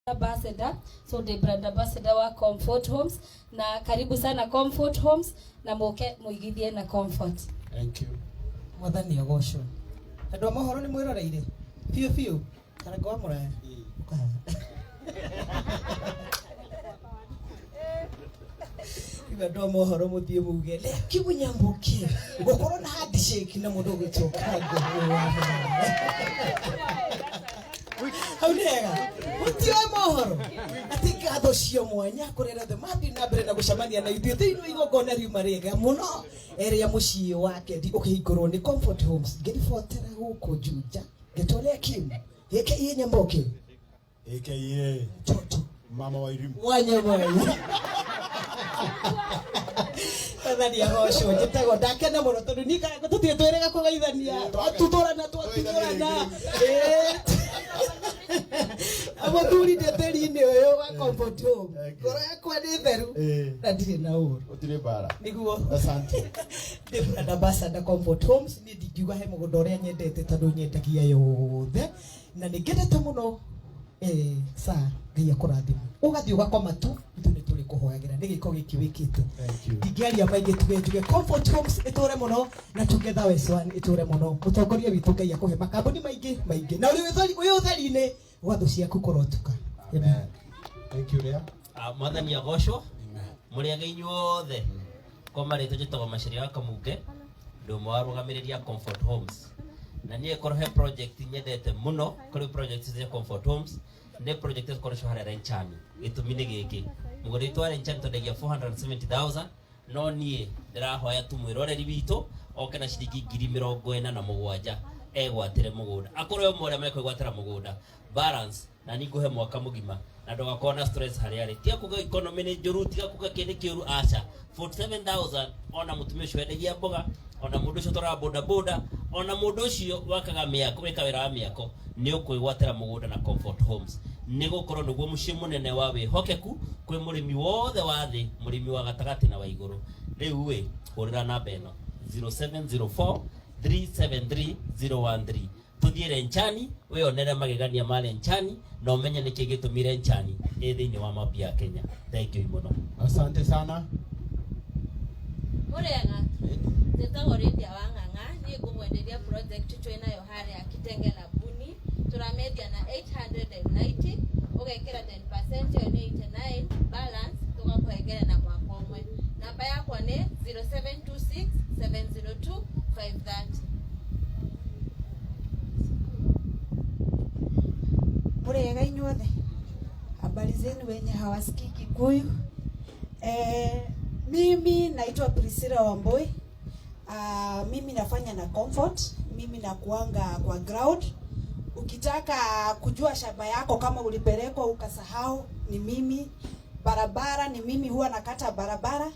Ambassador, so the brand ambassador wa Comfort Homes, na karibu sana Comfort Homes, na muke muigithie na Comfort. Thank you. Mwathani agocwo. Andũ a mohoro nĩ mwĩroreire biũ biũ karango wa mũraya. Rĩu andũ a mohoro mũthiĩ muge Leki Munyambuki gũkorwo na handshake na mũndũ ũgwĩtwo Karango wa Mũraya. Hau nĩ hega, mũtioe mohoro atĩ ngatho cia mwanya kũrĩ arĩa othe mathiĩ na mbere na gũcemania na ithuĩ thĩinĩ wa igongona riuma rĩega mũno rĩa mũciĩ wa Kendi ũkĩhingũrwo nĩ Comfort Homes. Ngĩribotera gũkũ Juja ngĩtwo Lekim aka Nyamboki Aka Toto Mama wa Irimu. Wanyamai. Mwathani agocwo. Njĩtagwo ndakena mũno tondũ niĩ Karango tũtirĩ twĩrĩga kũgeithania, twatuthũrana twatuthũrana. Mũthuri ndĩ tĩri-inĩ ũyũ wa Comfort Home, ngoro yakwa nĩ theru na ndirĩ na ũru. Gũtirĩ mbara. Nĩguo. Asante. Ndĩ brand ambassador Comfort Homes. Niĩ ndingiuga he mũgũnda ũrĩa nyendete tondũ nyendagia yothe na nĩ ngendete mũno. Sa Ngai akũrathime, ũgathiĩ ũgakoma tu, ithuĩ nĩ tũrĩ kũhoyagĩra nĩ gĩko gĩkĩ wĩkĩte. Thank you. Ndingĩaria maingĩ, tuge njuge Comfort Homes ĩtũre mũno na Together as One ĩtũre mũno. Mũtongoria witũ, Ngai akũhe makambuni maingĩ maingĩ na ũrĩ ũtheri-inĩ gwa thũ ciaku kũrotuka. Amen. Thank you, Lea. Ah, Mwathani agocwo. Mũrĩage inyuothe. Kwa marĩtwa njĩtagwo Macharia wa Kamunge, ndĩ ũmwe wa arũgamĩrĩri a Comfort Homes, na niĩ korwo he project nyendete mũno kũrĩ project cia Comfort Homes nĩ project ĩkoretwo harĩa Renchani. Gĩtũmi nĩ gĩkĩ, mũgũnda witũ wa Renchani twendagia 470,000, no niĩ ndĩrahoya tu mwĩroreri witũ oke na ciringi 47,000 egwatĩre mũgũnda, akorwo ũmwe ũrĩa mekwĩgwatĩra mũgũnda balance, na niĩ ngũhe mwaka mũgima na ndũgakorwo na stress harĩa arĩ. Tiga kuga economy nĩ njũru, tiga kuga kĩ nĩ kĩũru, aca. 47,000, ona mũtumia ũcio wendagia mboga, ona mũndũ ũcio ũtwaraga boda boda, ona mũndũ ũcio wakaga mĩako, wĩka wĩra wa mĩako, nĩ ũkwĩgwatĩra mũgũnda na Comfort Homes, nĩ gũkorwo nĩguo mũciĩ mũnene wa wĩhokeku kwĩ mũrĩmi wothe wa thĩ, mũrĩmi wa gatagatĩ na wa igũrũ. Rĩu ĩ hũrĩra namba ĩno 0704 373 013, tũthiĩ Renchani wĩonere magegania ma Renchani na ũmenye nĩkĩ gĩtũmi Renchani ĩ thĩinĩ wa mapu ya Kenya. Thank you mũno. Asante sana. Mũrĩega, njĩtagwo Lydia wa Ng'ang'a. Niĩ ngũmwenderia project twĩ nayo harĩa Kitengela Buni. Tũramĩendia na 890, ũgekĩra 10%, ĩyo nĩ 89, balance tũgakũhengere na mwaka ũmwe. Namba yakwa nĩ 0726 702 530. Mũrĩega inyuothe, habari zenu wenye hawasikii Kikuyu. Mimi naitwa Priscilla Wambui. Mimi nafanya na Comfort, mimi nakuanga kwa ground. Ukitaka kujua shamba yako kama ulipelekwa ukasahau, ni mimi. Barabara ni mimi huwa nakata barabara.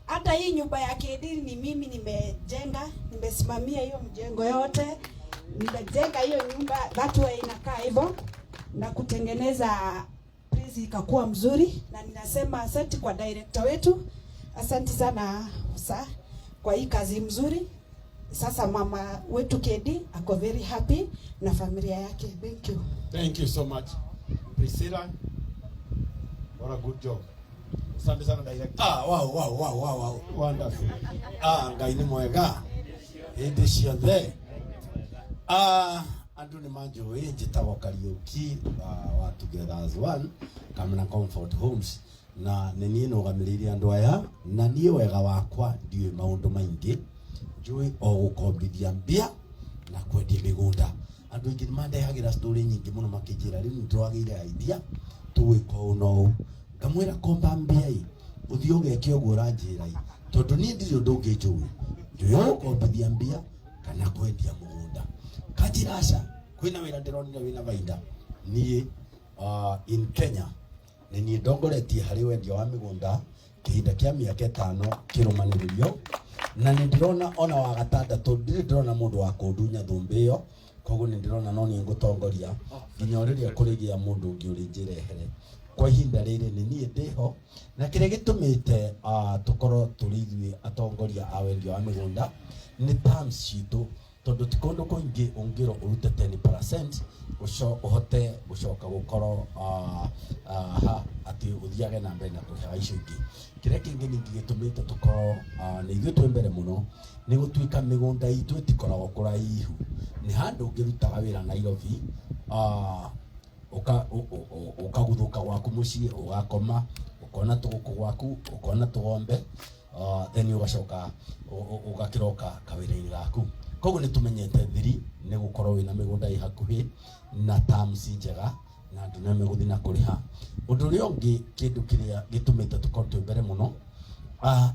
Hata hii nyumba ya Kediri ni mimi nimejenga, nimesimamia hiyo mjengo yote. Nimejenga hiyo nyumba, that way inakaa hivyo na kutengeneza place ikakuwa mzuri, na ninasema asante kwa director wetu, asante sana sa kwa hii kazi mzuri. Sasa mama wetu Kedi ako very happy na familia yake. Thank you. Thank you so much, Priscilla. What a good job. Asante sana, director. Ah, wow. Wonderful. Ah, Ngai nĩ mwega hĩndĩ ciothe. Ah, andũ nĩ manjũĩ, njĩtagwo Kariũki wa Together as One kamna Comfort Homes, na nĩ niĩ nũgamĩrĩire andũ aya, na niĩ wega wakwa ndiũĩ maũndũ maingĩ, njũĩ o gũkombithia mbia na kwendia mĩgũnda. Andũ aingĩ nĩ mandehagĩra story nyingĩ mũno makĩnjĩra rĩu nĩ tũragĩire idea tũgwĩka ũũ na ũũ, ngamwĩra komba mbia ĩ ũthiĩ ũgeke ũguo ũranjĩra ĩ, tondũ niĩ ndirĩ ũndũ ũngĩ njũĩ, njũĩ o gũkombithia mbia kana kwendia mũgũnda. Kanjĩra aca, kwĩna wĩra ndĩronire wĩna baida. Niĩ in Kenya nĩ niĩ ndongoretie harĩ wendia wa mĩgũnda kĩhinda kĩa mĩaka 5 kĩrũmanĩrĩrio, na nĩ ndĩrona ona wa gatandatũ ndirĩ ndĩrona mũndũ wa kũndunya thũmbĩ ĩyo, koguo nĩ ndĩrona no niĩ ngũtongoria nginya o rĩrĩa kũrĩgĩa mũndũ ũngĩ ũrĩnjĩrehere. Kwa ihinda rĩrĩ nĩ niĩ ndĩho na kĩrĩa gĩtũmĩte tũkorwo tũrĩ ithuĩ atongoria a wendia wa mĩgũnda nĩ terms citũ, tondũ ti kũndũ kũingĩ ũngĩrwo ũrute 10% ũco ũhote gũcoka gũkorwo ha atĩ ũthiage na mbere na kũrĩhaga icio ingĩ. Kĩrĩa kĩngĩ ningĩ gĩtũmĩte tũkorwo nĩ ithuĩ twĩ mbere mũno nĩ gũtuĩka mĩgũnda itũ ĩtikoragwo kũraihu, nĩ handũ ũngĩrutaga wĩra Nairobi, ũkaguthũka gwaku mũciĩ, ũgakoma, ũkona tũgũkũ gwaku, ũkona tũgombe, then ũgacoka ũgakĩroka kawĩra-inĩ gaku. Koguo nĩ tũmenyete thiri nĩ gũkorwo wĩna mĩgũnda ĩ hakuhĩ na terms njega na andũ nĩ megũthiĩ na kũrĩha. Ũndũ ũrĩa ũngĩ, kĩndũ kĩrĩa gĩtũmĩte tũkorwo twĩ mbere mũno,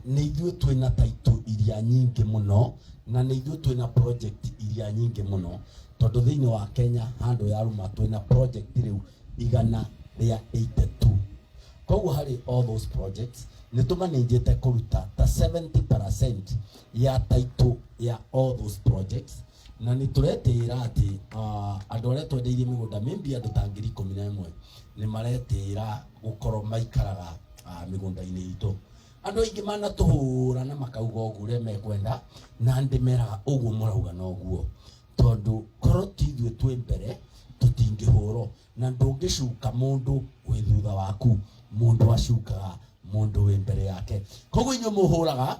nĩ ithuĩ twĩna title iria nyingĩ mũno na nĩ ithuĩ twĩna project iria nyingĩ mũno, tondũ thĩinĩ wa Kenya handũ yaruma twĩna project rĩu 182. Koguo harĩ all those projects nĩ tũmanĩnjĩte kũruta ta 70% ya title ya all those projects, na nĩ tũretĩĩra atĩ andũ arĩa twendeirie mĩgũnda maybe andũ ta 11,000 nĩ maretĩĩra gũkorwo maikaraga mĩgũnda-inĩ itũ. Andũ aingĩ manatũhũra na makauga ũguo ũrĩa mekwenda, na ndĩmeraga ũguo mũrauga noguo, tondũ korwo ti ithuĩ twĩ mbere tũtingĩhũrwo, na ndũngĩcuka mũndũ wĩ thutha waku, mũndũ acukaga mũndũ wĩ mbere yake. Koguo inyuĩ mũhũraga,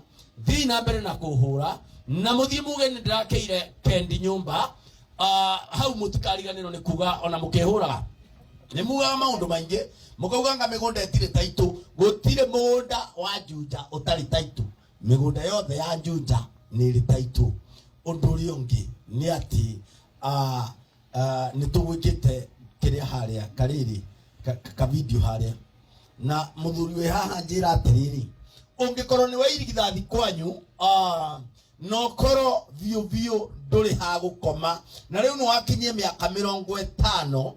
thiĩ na mbere na kũhũra na mũthiĩ muge nĩ ndĩrakĩire Kendi nyũmba. Hau mũtikariganĩrwo nĩ kuga, ona mũkĩhũraga nĩ mugaga maũndũ maingĩ, mũkauga nga mĩgũnda ĩtirĩ taitũ. Gũtirĩ mũgũnda wa Juja ũtarĩ taitũ, mĩgũnda yothe ya Juja nĩ ĩrĩ taitũ. Ũndũ ũrĩa ũngĩ nĩ atĩ nĩ tũgwĩkĩte kĩrĩa harĩa karĩrĩ ka video harĩa, na mũthuri wĩ haha njĩra atĩrĩrĩ, ũngĩkorwo nĩ wa irigithathi kwanyu, na ũkorwo biũ biũ ndũrĩ ha gũkoma, na rĩu nĩ wakinyie mĩaka 50,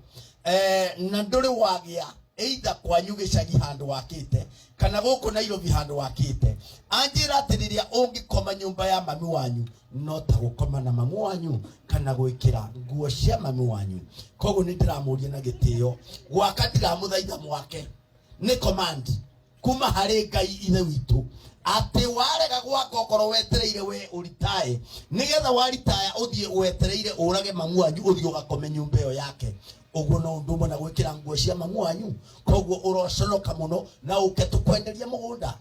na ndũrĩ wagĩa either kwanyu gĩcagi handũ wakĩte kana gũkũ Nairobi handũ wakĩte, anjĩra atĩ rĩrĩa ũngĩkoma nyũmba ya mami wanyu no ta gũkoma na mamu wanyu kana gwĩkĩra nguo cia mami wanyu. Koguo nĩ ndĩramũria na gĩtĩo, gwaka ndiramũthaitha mwake, nĩ command kuma harĩ Ngai ithe witũ atĩ warega gwaka okorwo wetereire we ũritae, nĩgetha waritaya ũthiĩ wetereire ũrage mamu wanyu ũthiĩ ũgakome nyũmba ĩyo yake, ũguo no ũndũ ũmwe na gwĩkĩra nguo cia mamu wanyu. Koguo ũroconoka mũno na ũke tũkwenderia mũgũnda.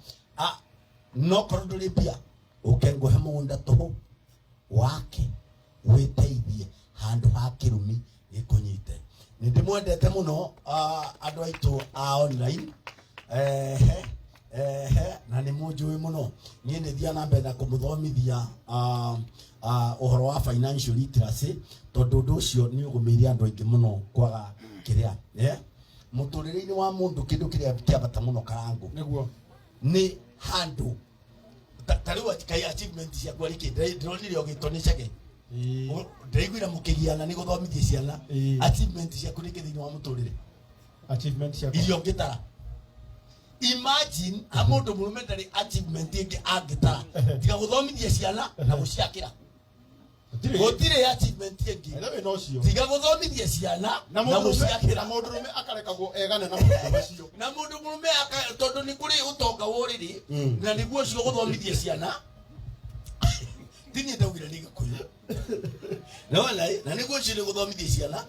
No korwo ndũrĩ mbia, ũke ngũhe mũgũnda tũhũ wake wĩteithie handũ ha kĩrumi gĩkũnyite. Nĩ ndĩmwendete mũno, andũ aitũ a online, ehe ehe, na nĩ mũnjũĩ mũno, niĩ nĩ thiaga na mbere na kũmũthomithia ũhoro wa financial literacy, tondũ ũndũ ũcio nĩ ũgũmĩire andũ aingĩ mũno kwaga kĩrĩa mũtũrĩre-inĩ wa mũndũ. Kĩndũ kĩrĩa kĩa bata mũno, Karangũ, Nĩguo. nĩ handũ ta rĩu kai achievement ciaku arĩ kĩ? Ndĩronire ũgĩtwo nĩ cege, ndĩraiguire mũkĩgiana nĩ gũthomithia ciana. Achievement ciaku nĩ kĩ thĩinĩ wa mũtũrĩre? Achievement ciakwa. Iria ũngĩtara. Imagine ha mũndũ mũrũme ndarĩ achievement ĩngĩ angĩtara tiga gũthomithia ciana na gũciakĩra. Gũtirĩ. Gũtirĩ achievement ĩngĩ Ĩrĩa wĩna ũcio. tiga gũthomithia ciana na na mũndũrũme gũciakĩra. Na mũndũrũme akarekagwo egane na maũndũ macio. Na mũndũ mũrũme tondũ nĩ kũrĩ ũtonga wa ũrĩrĩ, na nĩguo ũcio gũthomithia ciana. Ti niĩ ndaugire, nĩ Gĩkũyũ. Nĩwona ĩ? Na nĩguo ũcio nĩ gũthomithia ciana.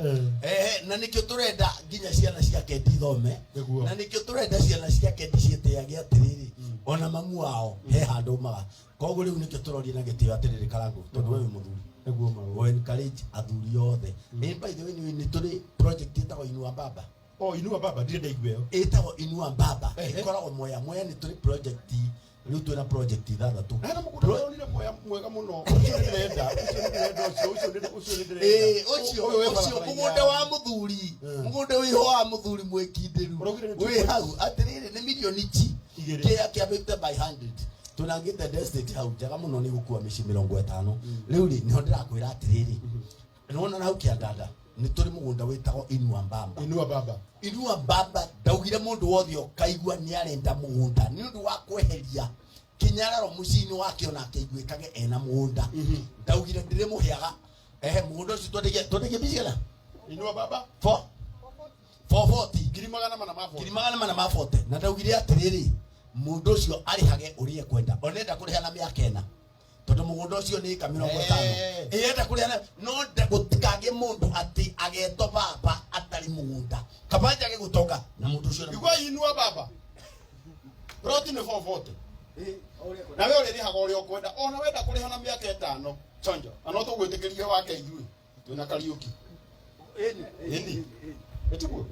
Na nĩkĩo tũrenda nginya ciana ciake ndithome. Nĩguo. Na nĩkĩo tũrenda ciana ciake ndiciĩtĩage atĩrĩrĩ, ona mamu wao he handũ umaga. Koguo rĩu nĩkĩo tũroria na gĩtĩo atĩrĩrĩ, Karangũ, tondũ we wĩ mũthuri, Nĩguo maũndũ. o encourage athuri othe. By the way, nĩ tũrĩ project ĩtagwo Inua Baba. Oh, Inua Baba, ndirĩ ndaigua ĩyo. Ĩtagwo Inua Baba. Ehe. Ĩkoragwo Mwea. Mwea nĩ tũrĩ project, rĩu twĩna project ithathatũ. Na hena mũgũnda ndĩronire mwega mwega mũno, ũcio nĩ ndĩrenda, ũcio nĩ ndĩrenda, ũcio ũcio nĩ ndĩrenda. Ĩĩ, ũcio Ũyũ wĩ ũcio barabara-inĩ mũgũnda wa mũthuri, mũgũnda wĩho wa mũthuri mwĩkindĩru. Ũraugire nĩ wĩ hau atĩrĩrĩ, nĩ milioni chi Igĩrĩ. kĩrĩa kĩa 50 by 100 tũnangĩte estate hau njega mũno, nĩ gũkua mĩciĩ 50. Rĩu rĩ, nĩho ndĩrakwĩra atĩrĩrĩ, nĩwona hau kĩandanda nĩ tũrĩ mũgũnda wĩtagwo Inua Mbamba. Inua Baba. Inua Baba, ndaugire mũndũ wothe ũkaigua nĩ arenda mũgũnda nĩ ũndũ wa kweheria kĩnyararo mũciĩ-inĩ wake, ona akĩiguĩkage ena mũgũnda, ndaugire ndĩrĩmũheaga ehe mũgũnda ũcio. Twandĩkie mbica cigana? Inua Baba. Four 440 440 ngiri magana mana ma 40 na ndaugire atiriri mundu ucio arihage uria ekwenda onenda kuriha na miaka ena tondu mugunda ucio ni ika mirongo itano ĩrenda kuriha na no gutikagie mundu ati agetwo baba atari mugunda kaba njage gutonga na mundu ucio Igua inua baba roti nĩ 440 na we ũrĩrĩhaga ũrĩa ũkwenda ona wenda kũrĩha na mĩaka ĩtano chonjo na no tũgwĩtĩkĩrie wake ithuĩ twĩna Kariũki ĩni ĩtiguo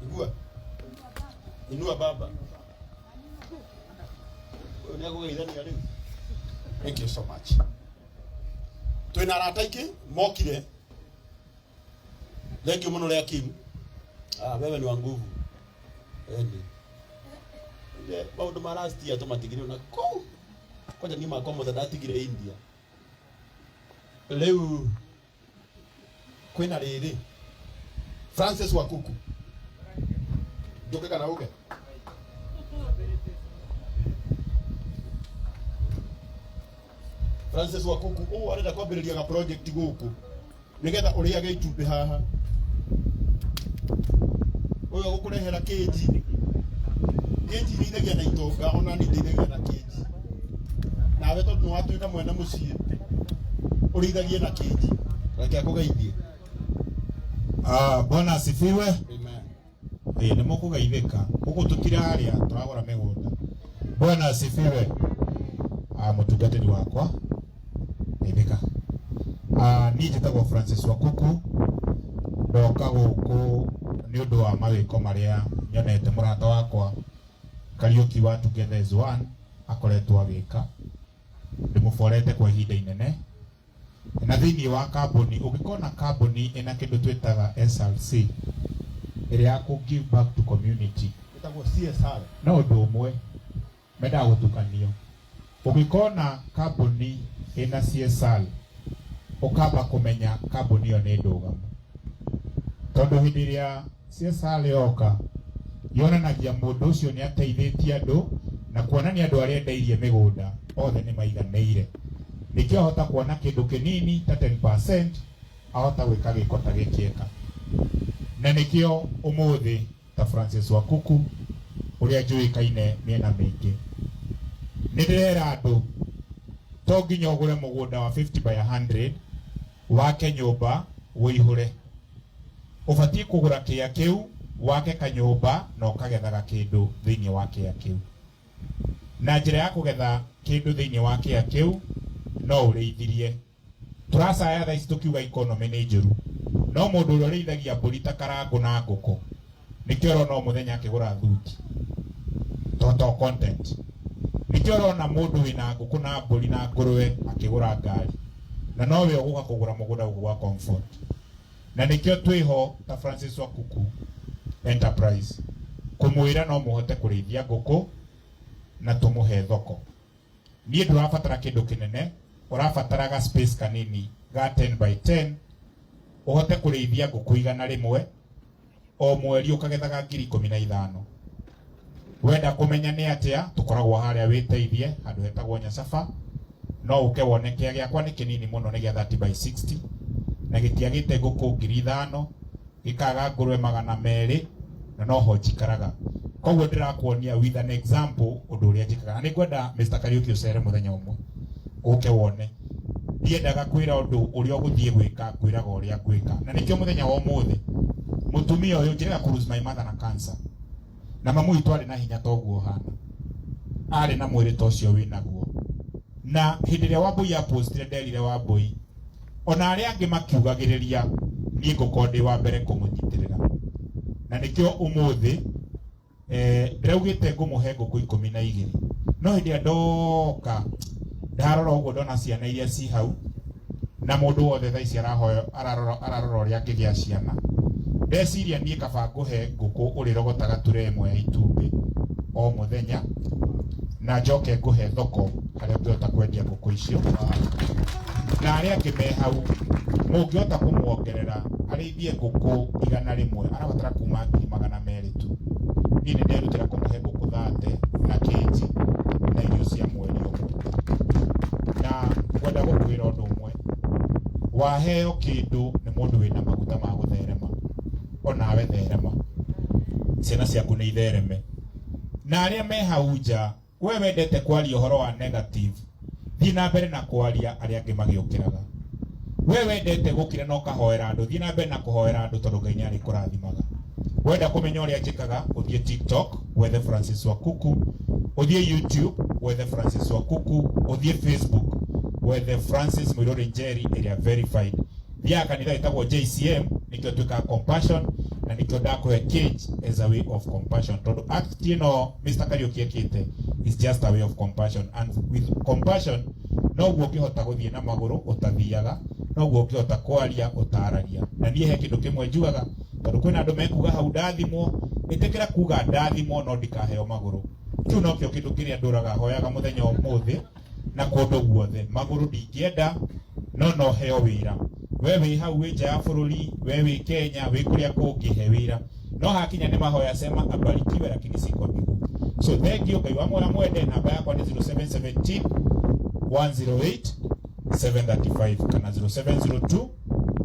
igua inua baba ũyũ nĩ agũgeithania rĩu. Thank you so much. Twĩna arata aingĩ mokire. Thank you mũno rĩa Kim. Ah, wewe ni wa nguvu. Ĩni maundu ma last year tumatigire na kuu kwanja ni makwa mothe ndatigire India riu kwina riri Francis Wakuku nduke kana uke Francis Wakuku ũũ arenda kwambĩrĩria ga project gũkũ nĩgetha ũrĩage itumbĩ haha ũyũ agũkũrehera kĩnji kĩnji irĩithagia na itonga ona niĩ ndeithagia na kĩnji nawe tondũ nĩwatuĩka mwene mũciĩ ũrĩithagie na kĩnji reke akũgeithie. Bwana asifiwe. Amen. Nĩ mũkũgeithĩka gũkũ tũtirarĩa tũragũra mĩgũnda. Bwana asifiwe. Mũtungatĩri wakwa geithĩka. Niĩ njĩtagwo Francis Wakuku ndoka gũkũ nĩ ũndũ wa mawĩko marĩa nyonete mũrata wakwa Kariũki wa Together as One akoretwo agĩka ndĩmũborete kwa ihinda inene na thĩinĩ wa kambuni ũngĩkona kambuni ĩna kĩndũ twĩtaga SRC ĩrĩa ya kũ give back to community ĩtagwo CSR no ũndũ ũmwe mendaga gũtukanio ũngĩkona kambuni ĩna CSR ũkamba kũmenya kambuni ĩyo nĩ ndũgamu tondũ hĩndĩ ĩrĩa CSR yoka yonanagia mũndũ ũcio nĩ ateithĩtie andũ na kuonania andũ arĩa endeirie mĩgũnda othe nĩ maiganĩire nĩkĩo ahota kuona kĩndũ kĩnini ta 10% ahota gwĩka gĩko ta gĩkĩ eka na nĩkĩo ũmũthĩ ta Francis Wakuku ũrĩa njũĩkaine mĩena mĩingĩ nĩ ndĩrera andũ to nginya ũgũre mũgũnda wa 50 by 100 wake nyũmba ũihũre ũbatiĩ kũgũra kĩa kĩu wake kanyũmba na ũkagethaga kĩndũ thĩinĩ wa kĩa kĩu na njĩra ya kũgetha kĩndũ thĩinĩ wa kĩa kĩu no ũrĩithirie tũracaya thaa ici tũkiuga economy nĩ njũru no mũndũ ũrĩa ũrĩithagia mbũri ta karangũ na ngũkũ nĩkĩo ũrona o mũthenya akĩgũra thuti to content nĩkĩo ũrona mũndũ wĩna ngũkũ na mbũri na ngũrwe akĩgũra ngari na nowe ũgũka kũgũra mũgũnda gũkũ gwa Comfort na nĩkĩo twĩho ta Francis Wakuku Enterprise kũmwĩra no mũhote kũrĩithia ngũkũ na tũmũhe thoko niĩ ndũrabatara kĩndũ kĩnene ũrabataraga space kanini ga 10 by 10 ũhote kũrĩithia ngũkũ 100 o mweri ũkagethaga 15,000 wenda kũmenya nĩ atĩa tũkoragwo harĩa wĩteithie handũ hetagwo Nyacaba no ũke wone kĩa gĩakwa nĩ kĩnini mũno nĩ gĩa 30 by 60 na gĩtiagĩte ngũkũ 5,000 gĩkaga ngũrwe 200 na noho njikaraga koguo ndĩrakuonia with an example ũndũ ũrĩa njĩkaga na nĩngwenda Mr. Kariũki ũcere mũthenya ũmwe ũke wone ndiendaga kwĩra ũndũ ũrĩa ũgũthiĩ gwĩka ngwĩraga ũrĩa ngwĩka na nĩkĩo mũthenya wa ũmũthĩ mũtumia ũyũ njĩrĩga kũ lose my mother na cancer na mamu witũ arĩ na hinya toguo hana arĩ na mwĩrĩ ta ũcio wĩnaguo na hĩndĩ ĩrĩa Wambui apostire nderire Wambui ona arĩa angĩ makiugagĩrĩria niĩ ngũkorwo ndĩ wa mbere kũmũnyitĩrĩra na nĩkĩo ũmũthĩ ndĩraugĩte ngũmũhe ngũkũ 12 no hĩndĩ ĩrĩa ndoka ndarora ũguo ndona ciana iria ci hau na mũndũ wothe thaa ici arahoya ararora ũrĩa angĩgĩa ciana ndeciria niĩ kaba ngũhe ngũkũ ũrĩrogotaga ture ĩmwe ya itumbĩ o mũthenya na njoke ngũhe thoko harĩa ũngĩhota kwendia ngũkũ icio na arĩa angĩ me hau mũngĩhota kũmuongerera arĩithie ngũkũ 100 arabatara kuma 200,000 tu niĩ nĩ nderutĩra kũmũhe ngũkũ 30 na kĩnji na irio cia mweri ũmwe na ngwenda gũkwĩra ũndũ ũmwe waheo kĩndũ nĩ mũndũ wĩna maguta ma gũtherema Onawe therema, ciana ciaku nĩ ithereme. Na arĩa me hau nja, we wendete kwaria ũhoro wa negative, thiĩ na mbere na kwaria arĩa angĩ magĩũkĩraga. We wendete gũkira na ũkahoera andũ, thiĩ na mbere na kũhoera andũ tondũ Ngai nĩ arĩkũrathimaga. Wenda kũmenya ũrĩa njĩkaga, ũthiĩ TikTok wethe Francis Wakuku, ũthiĩ YouTube wethe Francis Wakuku, ũthiĩ Facebook wethe Francis Muiruri Njeri ĩrĩa verified. Thiaga kanitha ĩtagwo JCM, nĩkĩo twĩkaga compassion na nĩkĩo ndakũhe cage as a way of compassion, tondũ act ĩno Mr. Kariuki ekĩte is just a way of compassion, and with compassion noguo ũngĩhota gũthiĩ na magũrũ ũtathiaga, noguo ũngĩhota kwaria ũtaragia. Na niĩ he kĩndũ kĩmwe njugaga, tondũ kwĩna andũ mekuga hau ndathimwo, ĩtĩkĩra kuga ndathimwo no ndikaheo magũrũ. Kĩu nokĩo kĩndũ kĩrĩa ndũraga hoyaga mũthenya ũmũthĩ na kũndũ guothe. Magũrũ ndingĩenda, no no heo wĩra. We wĩ hau wĩ nja ya bũrũri, we wĩ Kenya, wĩ kũrĩa kũngĩ, he wĩra. No hakinya nĩ mahoya, sema abarikiwe, lakini si kwa miguu. So thank you. Ngai wa muoya mwende. Namba yakwa nĩ 0717 108 735 kana 0702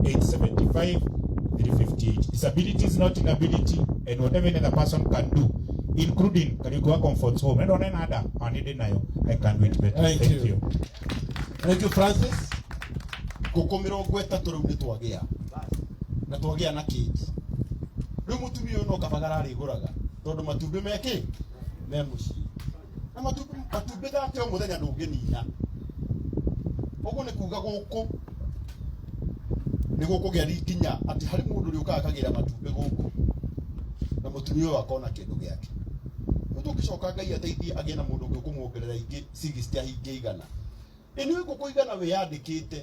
875 358. Disability is not inability, and whatever another person can do, including Kariuki wa Comfort Home, and on another anide nayo, I can do it better. Thank Thank you. you. Thank you, Francis. Ngũkũ 30 rĩu nĩ twagĩa na twagĩa na cage. Rĩu mũtumia ũyũ no kabagara arĩgũraga tondũ matumbĩ mekĩ me mũciĩ, na matumbĩ 30 o mũthenya ndũngĩnina. Ũguo nĩ kuga gũkũ nĩ gũkũgĩa nginya atĩ harĩ mũndũ ũrĩũkaga akagĩra matumbĩ gũkũ na mũtumia ũyũ akona kĩndũ gĩake. Rĩu tũngĩcoka Ngai ateithie agĩe na mũndũ ũngĩ ũkũmuongerera ingĩ 60 ahingie 100. Ĩ nĩ ngũkũ 100 wĩyandĩkĩte.